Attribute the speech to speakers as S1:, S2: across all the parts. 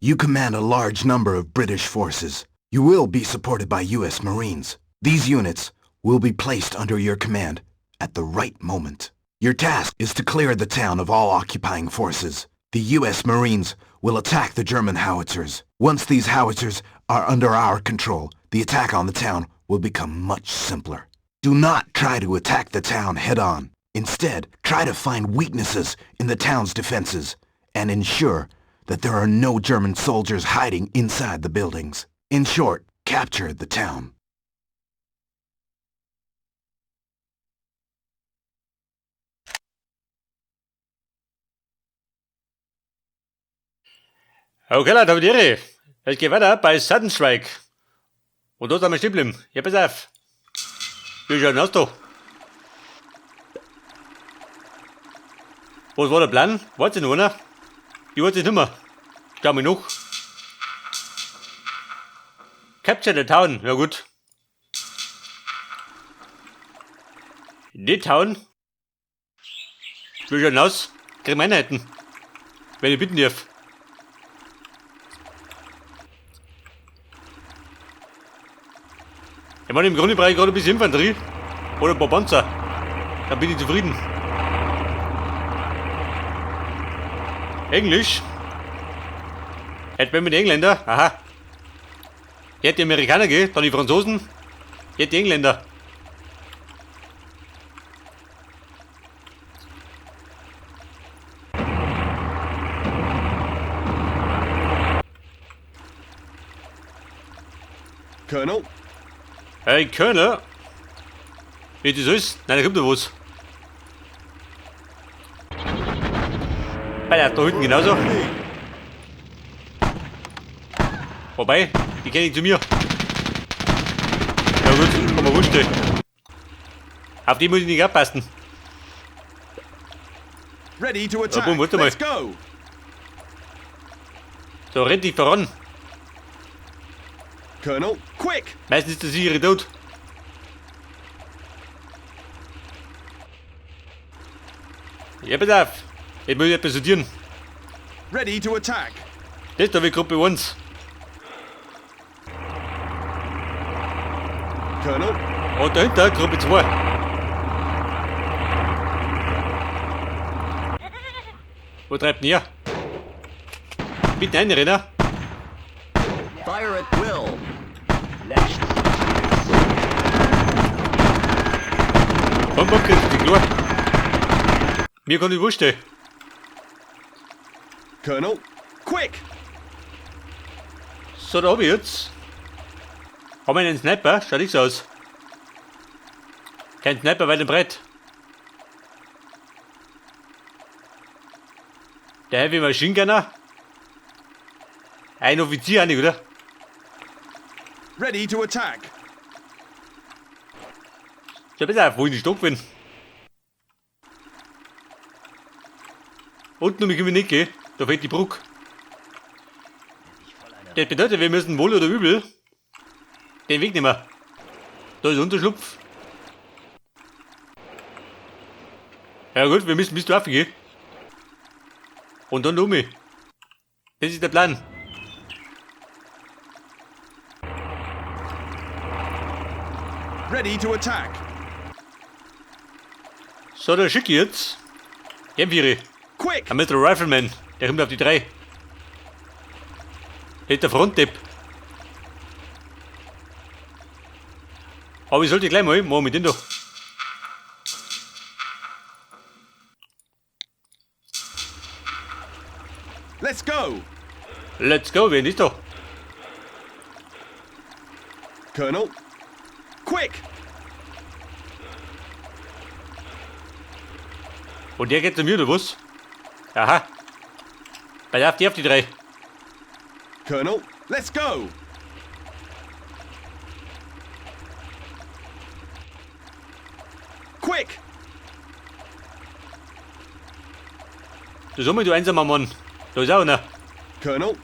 S1: You command a large number of British forces. You will be supported by US Marines. These units will be placed under your command at the right moment. Your task is to clear the town of all occupying forces. The US Marines will attack the German howitzers. Once these howitzers are under our control, the attack on the town will become much simpler. Do not try to attack the town head-on. Instead, try to find weaknesses in the town's defenses and ensure that there are no German soldiers hiding inside the buildings. In short, capture the town.
S2: Okay, Leute, hab die Ehre. Es geht weiter bei Sudden Strike. Und da sind wir stehen geblieben. Ja, pass auf. Wie schaut denn aus da? Was war der Plan? Weiß ich noch einer? Ich weiß es nicht mehr. Schau mal nach. Capture the Town. Ja gut. Die Town. Wie schaut denn aus? Kriegen wir Einheiten. Wenn ich bitten darf. Ich meine, im Grunde brauche ich gerade ein bisschen Infanterie. Oder ein paar Panzer. Dann bin ich zufrieden. Englisch. Hätte man mit den Engländer. Aha. Hätte die Amerikaner gehen, dann die Franzosen. Hätte die Engländer.
S3: Colonel?
S2: Hey, Colonel. Wie das ist? Nein, da kommt noch was. Bei der da hinten genauso. Wobei, die kenne ich zu mir. Ja gut, kann man wurscht. Auf die muss ich nicht aufpassen.
S3: Ready to attack.
S2: Boom, warte mal.
S3: Let's go.
S2: So, rennt dich voran.
S3: Colonel, quick!
S2: Meistens ist der sichere Tod. Ja, pass auf. Ich muss etwas sortieren.
S3: Ready to attack.
S2: Das da wird Gruppe 1.
S3: Colonel,
S2: Und dahinter Gruppe 2. Wo treibt denn ihr? Bitte einrennen.
S4: Fire at will.
S2: Komm, komm, kriegst du die klar. Mir kann ich wurscht. ey.
S3: Colonel, quick!
S2: So, da hab ich jetzt. Haben wir einen Sniper? Schaut nicht so aus. Kein Sniper weit und breit. Der Heavy Machine Gunner. Ein Offizier auch nicht, oder?
S3: Ready to attack.
S2: So, pass auf, wo ich nicht stark bin. Unten um mich können wir nicht gehen. Da fehlt die Brücke. Das bedeutet, wir müssen wohl oder übel den Weg nehmen. Da ist Unterschlupf. Ja gut, wir müssen bis zur gehen. Und dann um mich. Das ist der Plan.
S3: Ready to attack.
S2: So, da schicke ich jetzt. M4.
S3: Quick!
S2: Ein Mr. Rifleman. Der kommt auf die 3. Das ist der Frontdepp. Aber ich sollte gleich mal machen mit dem da.
S3: Let's go.
S2: Let's go, wer ist da?
S3: Colonel, quick!
S2: Und der geht zu mir, oder was? Aha. Pass auf, die auf die 3.
S3: Colonel, let's go. Quick!
S2: Du sag mal, du einsamer Mann. Da ist auch einer.
S3: Colonel,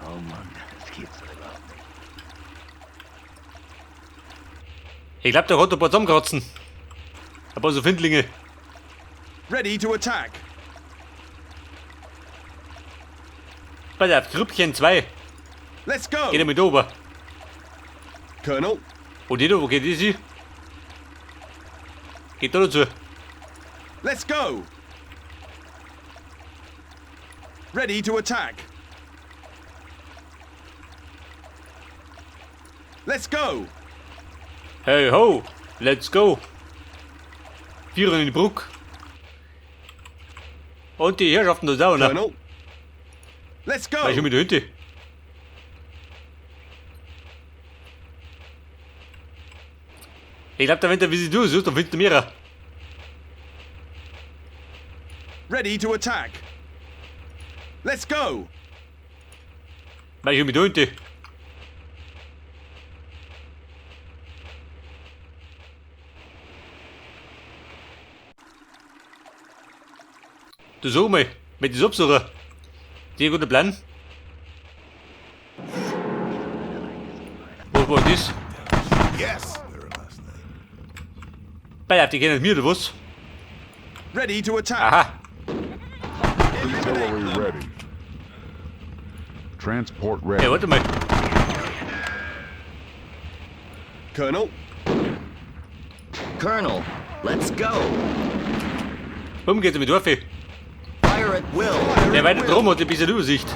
S4: Oh Mann, das gibt's doch überhaupt nicht.
S2: Ich glaub, der hat ein paar zusammenkratzen. Ein paar so Findlinge.
S3: ready to attack.
S2: Pass auf, Grüppchen 2.
S3: Let's go.
S2: Geht mit ober.
S3: Colonel.
S2: Und die da, wo geht die sie? Geht da dazu.
S3: Let's go. Ready to attack. Let's go.
S2: Hey ho, let's go. Vieren in die Bruck. Und die Herrschaften da da, ne?
S3: Colonel. Let's go.
S2: War schon mit der Hütte. Ich glaub, da wenn der wie sie du suchst, dann findest du mehrere.
S3: Ready to attack. Let's go.
S2: War schon mit der Hütte. Du such mal, mit den Subsucher. Die guter Plan. Wo war das?
S1: Yes!
S2: Bei die kennen mir, oder was?
S3: Ready to attack.
S2: Aha.
S5: Artillery ready. Transport ready.
S2: Hey, warte mal.
S3: Colonel.
S4: Colonel, let's go.
S2: Warum geht er mit Waffe?
S4: Fire at will.
S3: Fire
S2: Der
S3: at
S2: weiter
S3: will.
S2: drum hat ein bisschen Übersicht.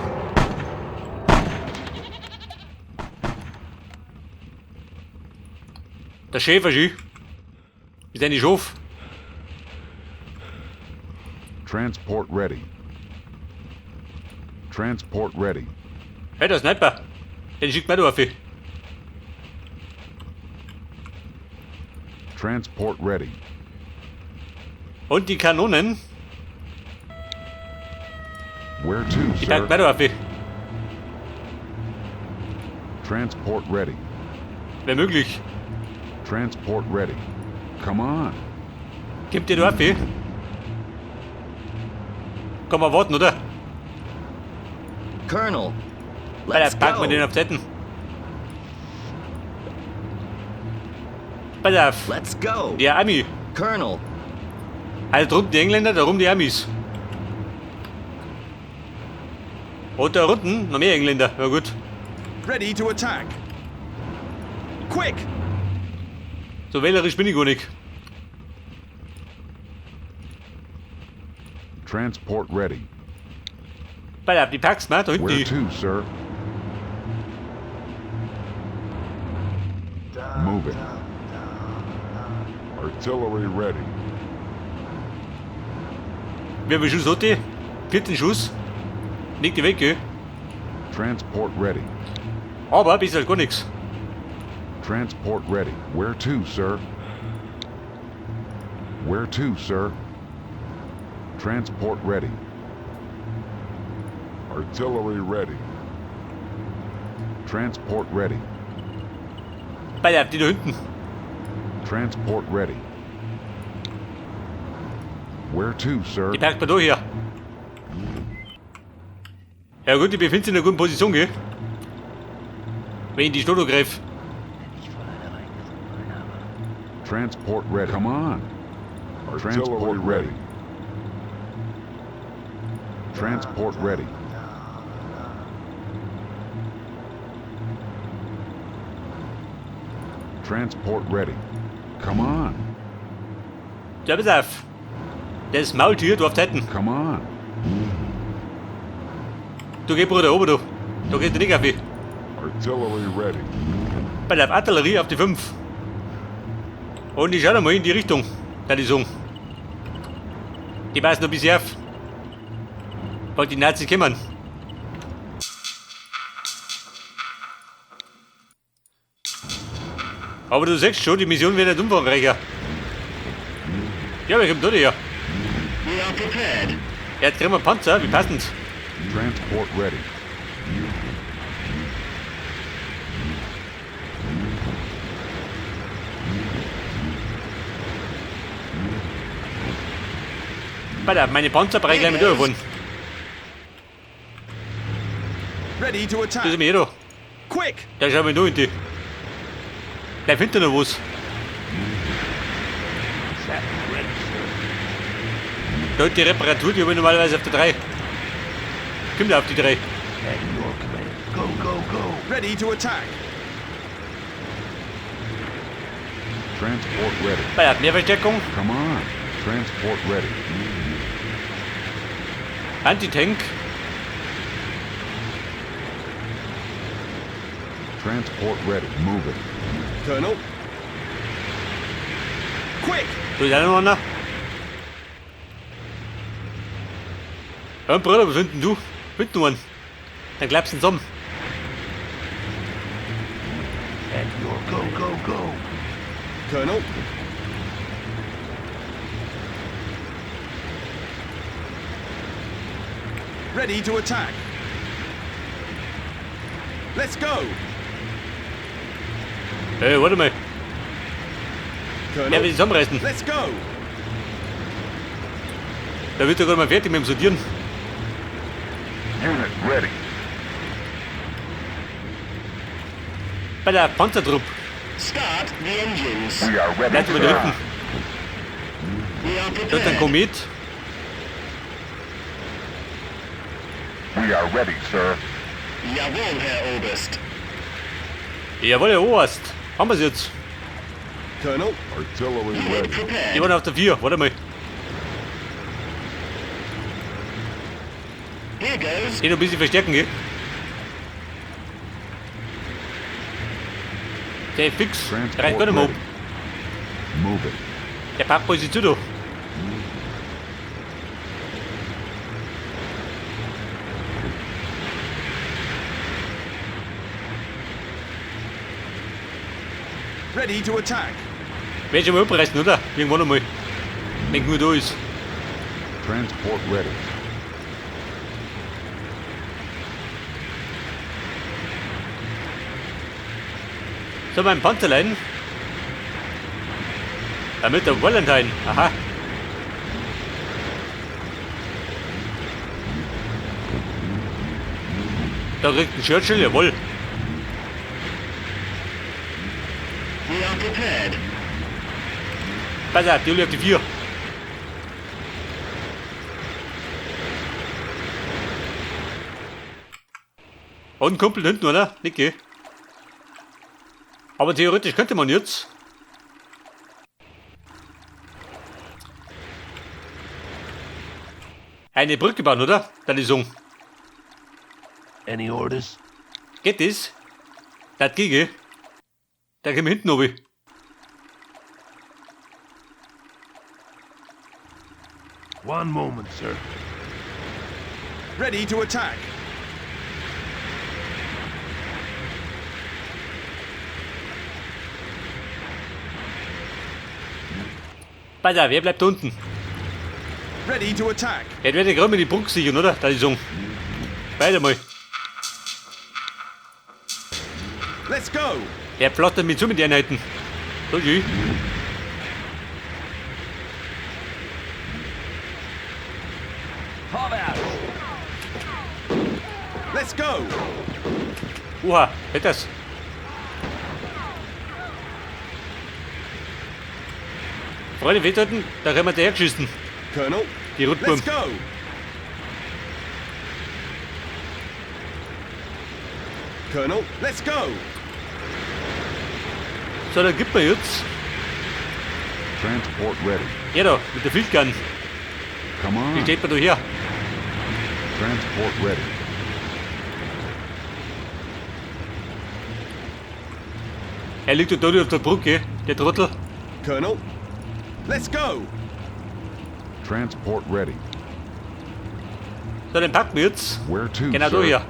S2: Der Schäfer, schön. Ist eine Schof.
S5: Transport ready. Transport ready.
S2: Hey, der Sniper. Den schickt mir da auf.
S5: Transport ready.
S2: Und die Kanonen,
S5: Where to,
S2: die
S5: sir?
S2: packt mir da auf.
S5: Transport ready.
S2: Wäre möglich.
S5: Transport ready. Come on.
S2: Kommt ihr da auf? Kann man warten, oder?
S4: Colonel,
S2: Weil
S4: let's
S2: er packen wir den
S4: go.
S2: auf Zetten. Pass auf.
S4: Let's go.
S2: Der Ami.
S4: Colonel,
S2: Also drunten die Engländer, da rum die Amis. Und da unten noch mehr Engländer. Ja gut.
S3: Ready to attack. Quick.
S2: So wählerisch bin ich gar nicht.
S5: Transport ready.
S2: Pass auf, die packst mal, da hinten
S5: Where
S2: die.
S5: to, sir? Moving. Artillery ready.
S2: Wie viel Schuss hat die? 14 Schuss. Liegt die weg, gell?
S5: Transport ready.
S2: Aber besser als gar nichts.
S5: Transport ready. Where to, sir? Where to, sir? Transport ready. Artillery ready. Transport ready.
S2: Pass auf, die da hinten.
S5: Transport ready. Where to, sir?
S2: Die packt man da her. Ja gut, ich befinde sich in einer guten Position, gell? Wenn ich die Stadt angreife.
S5: Transport ready. Come on. Transport ready. Transport ready. Transport ready. Come on.
S2: Ja, pass auf. Das Maultier, du auf Zeiten.
S5: Come on.
S2: Du geh, Bruder, oben, du. Da geht der nicht auf.
S5: Artillery ready.
S2: Bei der Artillerie auf die 5. Und ich schau noch mal in die Richtung, da die sagen. Die passen noch ein bisschen auf. Bald die Nazis kommen. Aber du siehst schon, die Mission wird nicht umfangreicher. Ja, wir kommen da her.
S4: we are prepared.
S2: Ja, jetzt kriegen wir einen Panzer, wie passend.
S5: Transport ready.
S2: Pass auf, meine Panzer brechen gleich mit davon.
S3: Ready to
S2: Das ist
S3: attack.
S2: mir eh da.
S3: Quick.
S2: Da schauen wir nur in die. Bleib hinter noch was. Da hat die Reparatur, die habe ich normalerweise auf der 3. Kommt auf die 3.
S4: At your command. Go, go, go.
S3: Ready to attack.
S5: Transport ready.
S2: Bei der Mehrverstärkung.
S5: Come on. Transport ready.
S2: Anti-Tank.
S5: Transport ready. Move it.
S3: Colonel. Quick!
S2: Da ist auch noch einer. Ja, Bruder, was sind denn du? Hinten einen. Dann klappst du ihn zusammen.
S4: At your go, go, go.
S3: Colonel. Ready to attack. Let's go.
S2: Hey, warte mal.
S3: Colonel.
S2: Der will sich zusammenreißen.
S3: Let's go.
S2: Da wird er gerade mal fertig mit dem Sortieren.
S5: Unit ready.
S2: Bei der Panzertrupp.
S6: Start the engines.
S5: We are ready,
S2: Bleibt mal da hinten.
S6: We are
S2: Da ist ein
S6: prepared.
S2: Komet.
S5: We are ready, sir.
S6: Jawohl, Herr Oberst.
S2: Jawohl, Herr Oberst. Haben wir's jetzt.
S3: Colonel.
S5: Artillery
S6: Unit
S5: ready.
S2: Die
S6: prepared.
S2: waren auf der 4. Warte mal.
S6: Here goes.
S2: Den noch ein bisschen verstärken, gell? Der ist fix. Der reicht
S5: Transport
S2: gar nicht mehr
S5: ready.
S2: ab.
S5: Move it.
S2: Der packt Position da.
S3: Ready to attack.
S2: Werd schon mal abreißen, oder? Irgendwann einmal. Wenn genug da ist.
S5: Transport ready.
S2: So, mein Panzerlein. Damit der Valentine. Aha. Da kriegt ein Churchill, jawohl.
S6: We are prepared.
S2: Pass auf, die Uli auf die 4. Und ein Kumpel hinten, oder? Niki. Aber theoretisch könnte man jetzt. Eine Brücke bauen, oder? Deine Song.
S4: Any orders?
S2: Geht das? Das ginge. Da gehen wir hinten runter.
S4: One moment, sir.
S3: Ready to attack.
S2: Pass auf, wer bleibt da unten?
S3: Ready to attack.
S2: Jetzt werde ich gerade mal die Brücke sichern, oder? Da ist so. Weiter mal.
S3: Let's go.
S2: Der pflastert mich zu mit den Einheiten. So, schön.
S4: Vorwärts!
S3: Let's go.
S2: Oha, hätt das. Freunde, wehthalten, da können wir dahergeschissen.
S3: Colonel.
S2: Die Rotburm.
S3: Let's go. Colonel, let's go.
S2: So, dann gibt mir jetzt.
S5: Transport ready.
S2: Ja da, mit der Field Gun.
S5: Come
S2: Die
S5: on.
S2: steht mir da her.
S5: Transport ready.
S2: Er liegt da auf der Brücke, der Trottel.
S3: Colonel, let's go.
S5: Transport ready.
S2: So, den packen wir jetzt.
S5: Where to,
S2: Genau da
S5: sir?
S2: hier.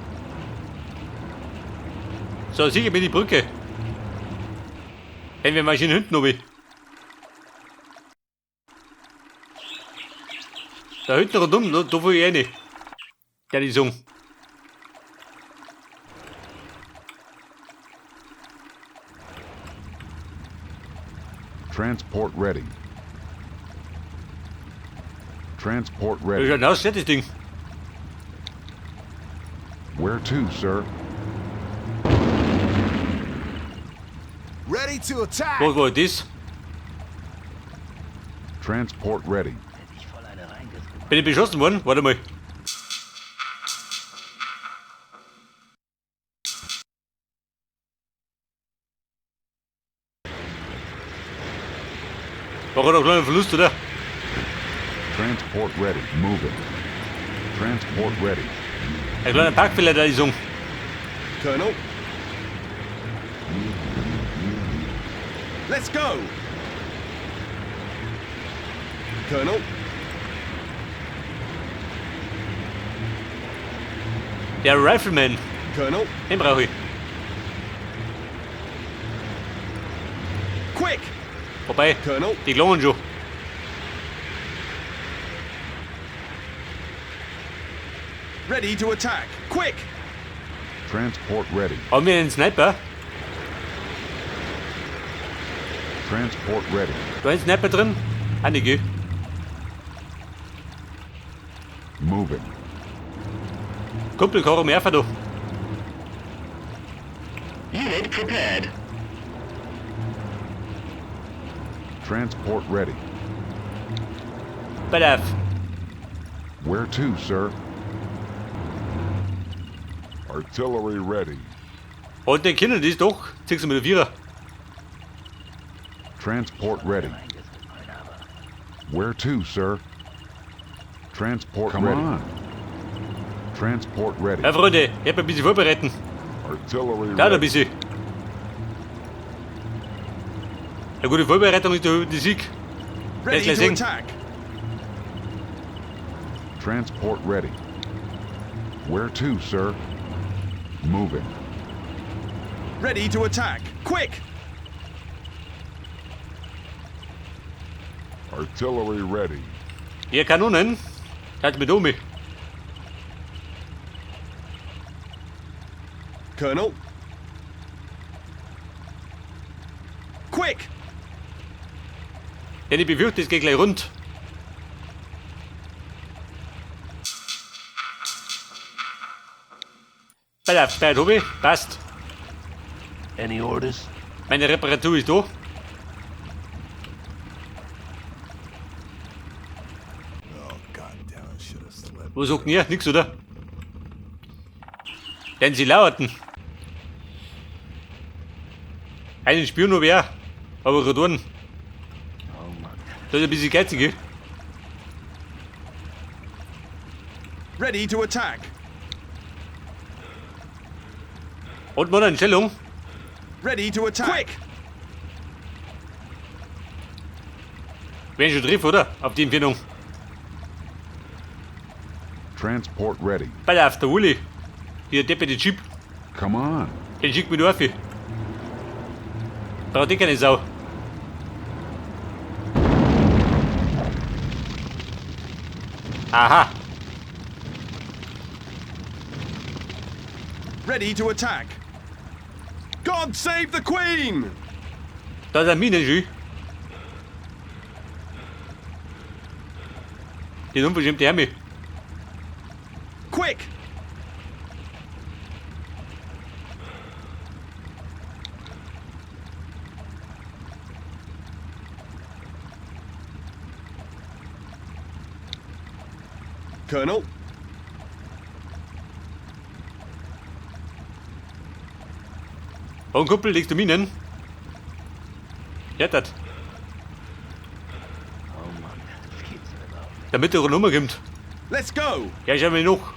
S2: So, sicher mir die Brücke. Wenn wir mal schön hinten oben. Da hinten rundum, da, da will ich rein. Der die Song.
S5: Transport ready. Transport
S2: Da
S5: ready.
S2: schaut aus, das Ding.
S5: Where to, sir?
S1: Ready to attack!
S2: Was war das?
S5: Transport ready.
S4: Hätte ich voll eine reingedrückt.
S2: Bin ich beschossen worden? Warte mal. War gerade ein kleiner Verlust, oder?
S5: Transport ready. Moving. Transport ready.
S2: Ein kleiner Parkfehler, da ich sagen.
S3: Colonel. Let's go. Colonel.
S2: Der Rifleman,
S3: Colonel.
S2: den brauche ich.
S3: Quick.
S2: Wobei,
S3: Colonel.
S2: die klangen schon.
S3: Ready to attack. Quick.
S5: Transport ready.
S2: Haben wir einen Sniper?
S5: Transport ready.
S2: Da ein Sniper drin? Einige.
S5: Moving.
S2: Kumpel, kann mehr da.
S6: Unit prepared.
S5: Transport ready.
S2: Pass auf.
S5: Where to, sir? Artillery ready.
S2: Und den Kindern, die ist doch 6 mit der Vierer.
S5: Transport ready. Where to, sir? Transport Come ready. On. Transport ready.
S2: Ja, Freunde, ich hab ein bisschen vorbereiten.
S5: Artillery
S2: Da ein
S5: ready.
S2: bisschen. Eine gute Vorbereitung ist der die Sieg.
S3: Ready
S2: gleich
S3: to
S2: sehen.
S3: attack.
S5: Transport ready. Where to, sir? Moving.
S3: Ready to attack. Quick.
S5: Artillery ready.
S2: Hier Kanonen. Halt mit um.
S3: Colonel. Quick.
S2: Denn ich befürchte, es geht gleich rund. Pass auf, bei Tobi, passt.
S4: Any orders?
S2: Meine Reparatur ist da. Was sagt denn ihr? Nix, oder? Denn sie lauerten. Einen Spion habe ich auch. Aber gerade einen.
S4: Oh Mann.
S2: Das ist ein bisschen geizig, gell?
S3: Ready to attack.
S2: Und mal eine Stellung.
S3: Ready to attack. Quick.
S2: Werden schon drauf, oder? Auf die Empfehlung.
S5: Transport ready.
S2: Pass auf, der Uli. Hier, Deputy Jeep.
S5: Come on.
S2: Den schickt mich auf. Braucht eh keine Sau. Aha.
S3: Ready to attack. God save the Queen!
S2: Da ist ein Minen schon. Die unverschämte Herme.
S3: Quick! Colonel?
S2: Warum Kumpel, legst du Minen? Ja, das.
S4: Oh Mann, das gibt's nicht überhaupt nicht.
S2: Damit er Nummer kommt.
S3: Let's go!
S2: Ja, ich habe noch.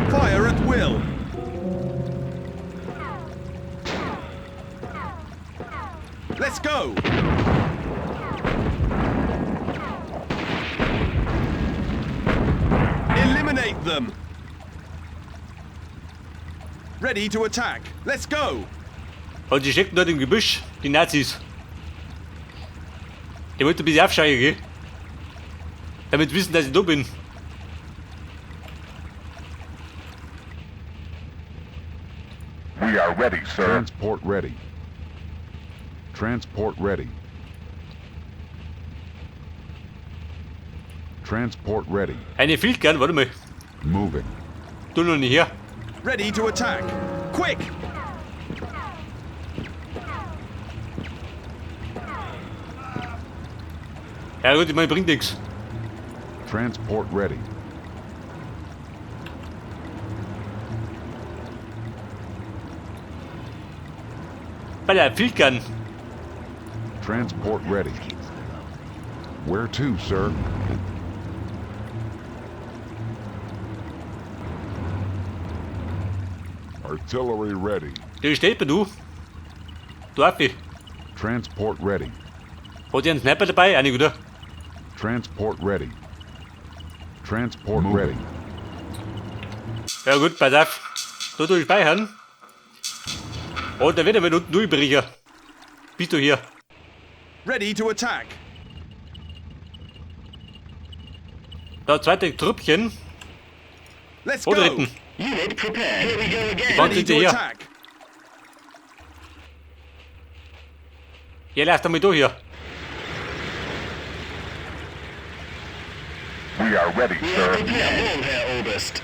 S3: Fire at will! Let's go! Eliminate them! Ready to attack! Let's go!
S2: Und die stecken dort im Gebüsch, die Nazis. Der wollte ein bisschen aufschreien, gell? Damit wissen, dass ich da bin.
S5: We are ready, sir. Transport ready. Transport ready. Transport ready.
S2: Eine Fieldgun, warte mal.
S5: Moving.
S2: Du noch nicht her.
S3: Ready to attack! Quick!
S2: Ja gut, ich meine, bringt nichts.
S5: Transport ready.
S2: Bei der Field Gun.
S5: Transport ready. Where to, sir? Artillery ready.
S2: Der steht bei du. Du Affe.
S5: Transport ready.
S2: Hat ihr einen Sniper dabei? Auch nicht, oder?
S5: Transport ready. Transport ready.
S2: Ja gut, pass auf. Da tue ich speichern. Und da wird er mit unten durchbrechen. Bist du hier?
S3: Ready to attack.
S2: Da zweite Trüppchen.
S3: Let's
S2: Oder
S3: go.
S2: hinten.
S6: Unit prepared. Here we go again.
S2: Wann
S3: Ready
S2: sind die
S3: to
S2: hier?
S3: attack.
S2: Ja, lass doch mal durch hier.
S5: We are ready,
S6: We are prepared. Jawohl, Herr Oberst.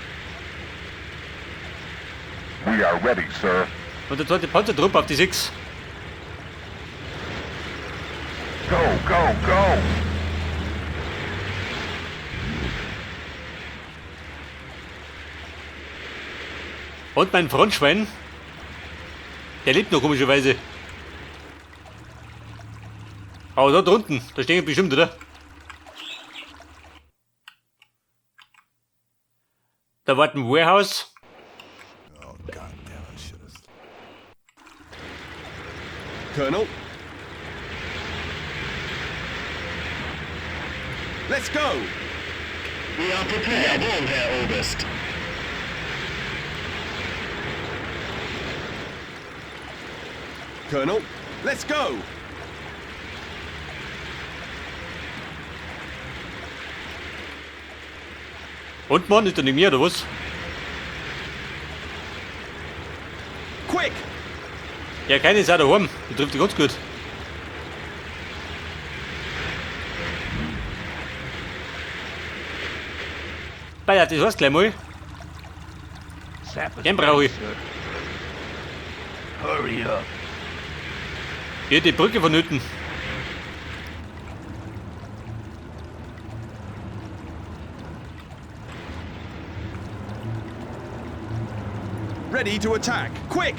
S5: We are ready, sir.
S2: Und der zweite Panzertrupp auf die 6.
S5: Go, go, go!
S2: Und mein Frontschwein. Der lebt noch komischerweise. Aber dort unten, da stehen bestimmt, oder? Da war ein Warehouse.
S1: Oh, God damn, I should have.
S3: Colonel. Let's go.
S6: We are prepared. Jawohl, Herr Oberst.
S3: Colonel, let's go.
S2: Und Mann, ist da nicht mehr, oder was?
S3: Quick.
S2: Ja, keine ist auch daheim. Die trifft die ganz gut. Bei, das war's gleich mal.
S4: Sappers
S2: Den brauch
S4: ready,
S2: ich.
S4: sir. Hurry up.
S2: Hier die Brücke vonnöten.
S3: Ready to attack. Quick.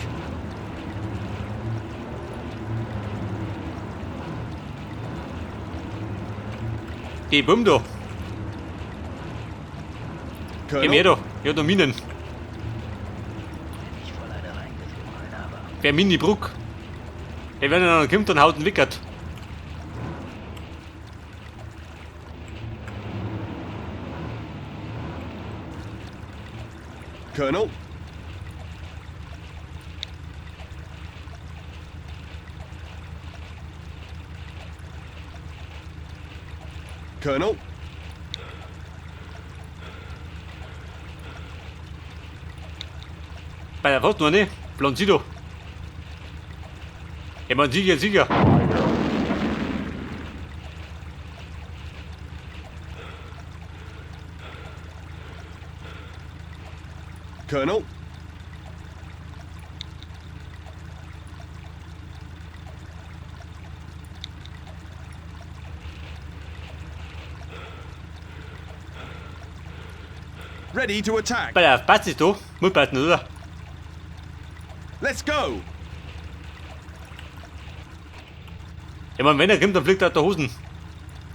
S2: Die Bumm da. Geh her
S3: Colonel,
S2: da. Ja, da Minen.
S4: Bin ich voll eine reingeflogen, aber
S2: Wer Mini-Bruck. Der, wenn er dann kommt, dann haut ihn wickert.
S3: Colonel. Colonel.
S2: Bei der fast noch nicht. Blonzido. Ja, man sicher, sicher.
S3: Colonel. Ready to attack.
S2: Bei der passt es da. Muss passen, oder?
S3: Let's go.
S2: Ja, man, wenn er kommt, dann fliegt er aus der Hosen.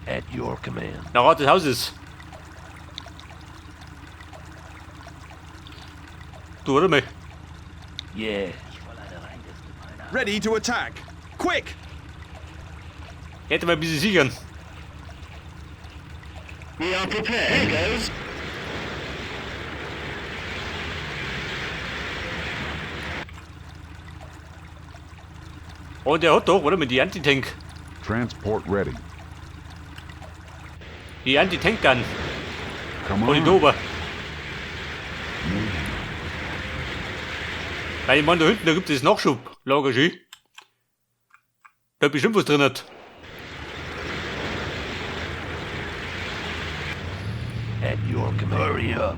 S4: at your command.
S2: Nach Art des Hauses. Du, warte mal.
S4: Yeah. Ich voll eine reingeflogen, aber
S3: Ready to attack. Quick.
S2: Hätte mal ein bisschen sichern.
S6: We are prepared. Here goes.
S2: Oh, der hat doch, warte mal, die Anti-Tank.
S5: Transport ready.
S2: Die Anti-Tank-Gun.
S5: Come
S2: Oh, die
S5: on.
S2: Dober. Weil ich meine, da hinten, da gibt es Nachschublager schön. Da bestimmt was drin hat.
S4: At your command. Hurry up.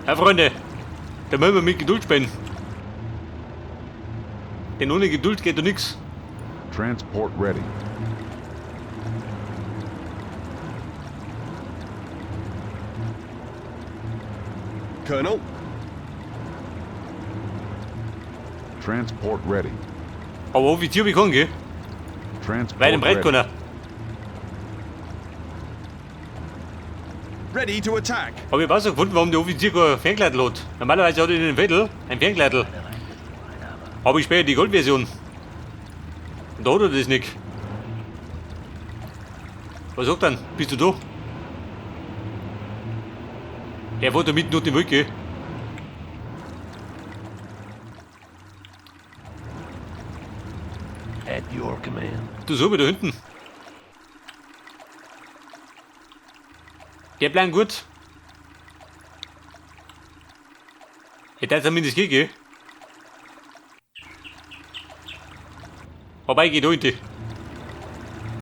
S2: Ja, Freunde, da müssen wir mit Geduld spielen. Denn ohne Geduld geht da nix.
S5: Transport ready.
S3: Colonel.
S5: Transport ready.
S2: Aber Offizier hab ich keinen, gell?
S5: Transport
S2: Weil im Brett
S5: ready.
S2: keiner.
S3: Ready to attack.
S2: Hab ich auch so gefunden, warum der Offizier kein Ferngleitl hat. Normalerweise hat er in den Vettel ein Ferngleitl. Aber ich spiele die Goldversion. Und da hat er das nicht. Was sagt dann? Bist du da? Der fährt da mitten unter die Wolke.
S4: At your command.
S2: Du so wie da hinten. Der bleibt gut. Hätte er zumindest gehen, gell? Wobei, geht da hinten.